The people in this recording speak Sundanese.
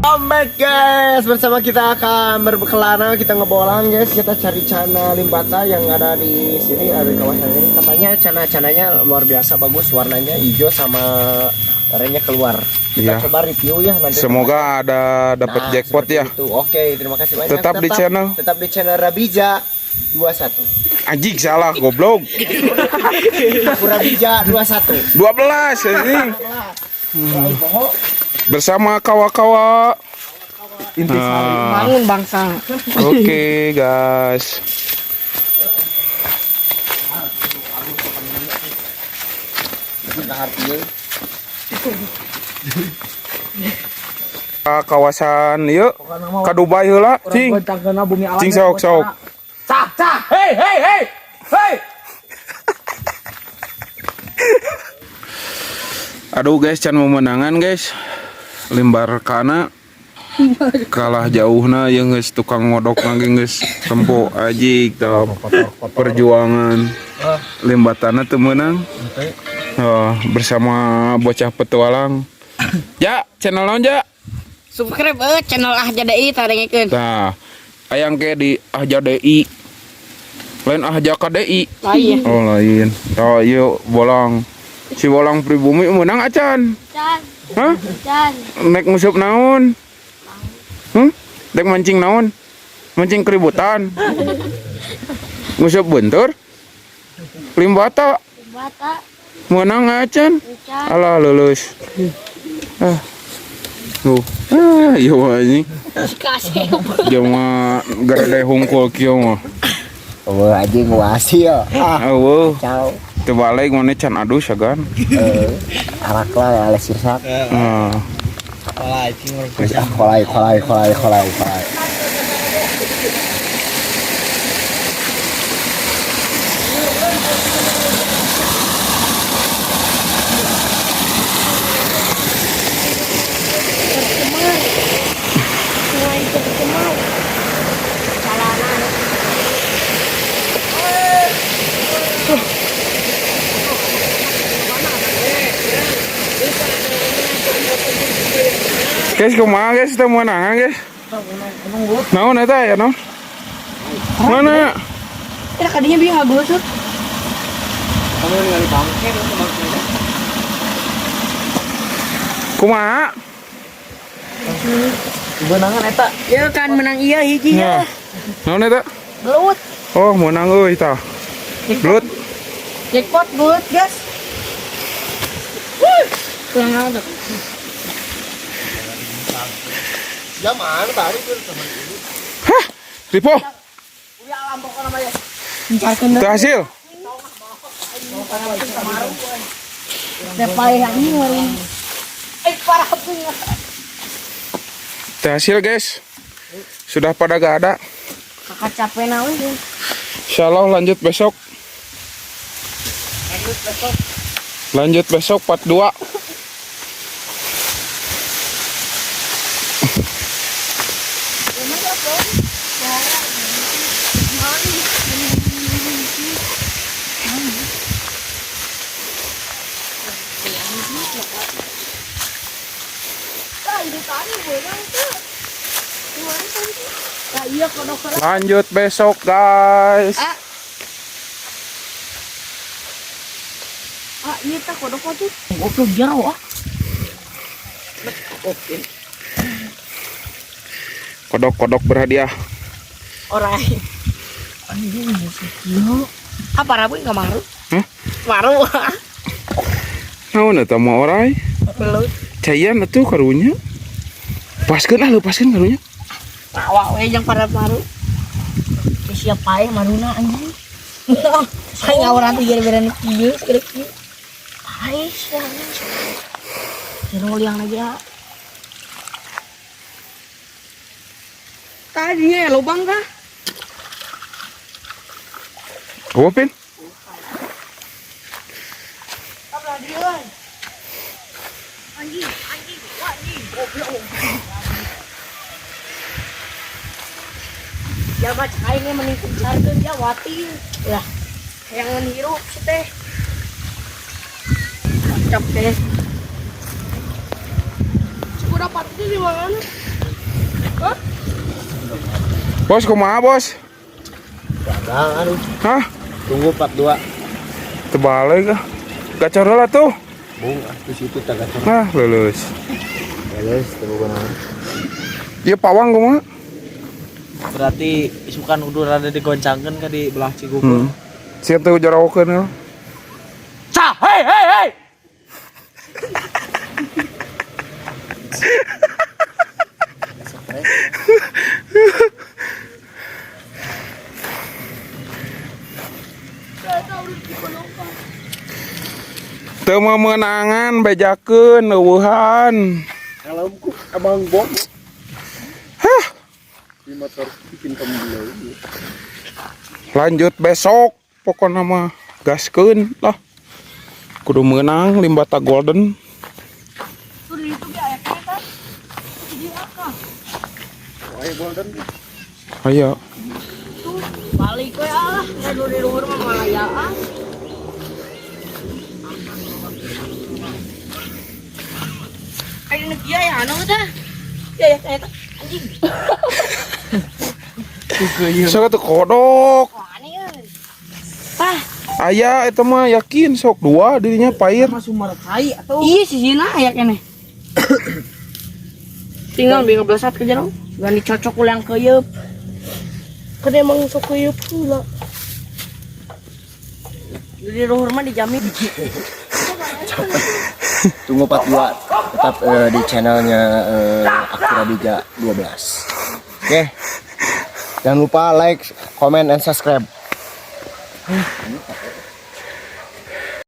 Welcome back guys. Bersama kita akan berkelana, kita ngebolang guys. Kita cari cana limbata yang ada di sini, ada di kawasan ini. Katanya cana-cananya luar biasa bagus, warnanya hijau sama oranye keluar. Kita Iya. coba review ya nanti. Semoga ada dapat Nah, jackpot seperti ya. itu. Oke, terima kasih banyak. Tetap di channel. Tetap di channel Rabija 21. Anjing salah goblok. Aku Rabija 21. 12 anjing. Wah, bohong. Bersama kawa-kawa. Intisari. Nah, Bangun bangsa. oke guys. Kawasan yuk ka Dubai heula cing. Bumi alam. Cing sok sok. Cah, cah. Hei, hei, hei. Hei. Aduh guys, can memenangan guys. Limbar kana kalah jauhna yang geus tukang ngodok lagi geus tempo ajik tah perjuangan limbatana teu meunang. Oh, bersama bocah petualang. Ya, channel naon ja? Subscribe channel Ahja DI tarengekeun. Tah, ayang ke di Ahja DI. Lain Ahja KDI. Lain. Oh, lain. Tah, ieu bolang. Si bolang pribumi menang acan. Can, Hah? can, Nek ngusup naon? Hmm? Dek mancing naon? Mancing keributan. Ngusup bentur. Limbata bata, menang acan. can, Alah lulus. Ah. Tuh. Ah, iya mah anjing. Kasih. Jama garede hungkul kieu mah. Oh, anjing wasi ya. Ah, Eueuh, ciao. teu balik mana can adus sagan. Eh, arak lah ya sirsak. Ah. Ah, kolai kolai kolai kolai kolai. Sungai tercemar. Jalanan. Guys, kumaha guys teu meunangan guys? Naon eta ya naon? Mana? Kira kadinya bieu ngageusut. Kamu ningali bangke itu bangke. Kumaha? Benangan eta. Ya kan menang iya hiji Nah. ya. Naon eta? Belut. Oh, menang euy tah. Belut. Jackpot belut, guys. Kurang ada. Ya mana tadi tuh teman ini. Hah? Ripo, Mencarkeun teu hasil. teh paeh anjing warung. Eh parah punya. Teu hasil, guys. Sudah pada gak ada. Kakak capek naon sih. Insyaallah lanjut besok. Lanjut besok part 2. Nah, iya kodok Lanjut besok, guys. Ah. Ah, iya tah kodok tuh. Goblok jauh ah. Kodok-kodok berhadiah. Orai. Anjing musik ieu. Apa rabu enggak maru? Hah? Maru. Naon eta mah orai? Belut. Cayan atuh karunya. Lepaskeun ah, lepaskeun karunya. Tawa we yang para maru. Siap paeh maruna anjing. Saya ngawur nanti gara-gara kieu segede kieu. Paeh sia anjing. Jero liang lagi ah. Tadi ya lubang kah? Apa, Pin? Ya mah cek aing mending kucarkeun ya wati. Lah, yang hirup sih teh. Cocok teh. Dapatnya di mana? Bos, kumaha, Bos? Gagal, aduh. Hah? Tunggu part 2. Terbalik ah. Gacor lah tuh. Bung, ah, di situ tak gacor. Nah, lulus. Lulus, tunggu benar. Ieu pawang kumaha? Berarti isukan udah rada digoncangkeun ka di belah Cigugur. Siap tuh jarawokeun ya. Cah, hei hei hei. Teu memenangan bejakeun eueuhan. Kalau ku abang bom. Hah, Di motor bikin kamu dulu. Lanjut besok pokoknya mah gaskeun lah. Kudu menang Limbata Golden. Tuh di itu ge aya kereta. Jadi apa? Wah, golden. Ayo. Tuh balik we ah, ngadu di luhur mah malayaan. Ayo nu kieu ya anu teh. Ya ya eta anjing. Sok atuh kodok. Wah, aneh euy. Ah, Aya eta mah yakin sok dua dirinya pair. Masuk kai atau iya sisina aya keneh. Tinggal bingung belesat ke jero. Ganti cocok ulang keuyeub. Kan emang sok ieu pula. Di luhur mah dijamin. Tunggu part 2 tetap di channelnya Akira Bija 12. Oke. Jangan lupa like, comment, and subscribe.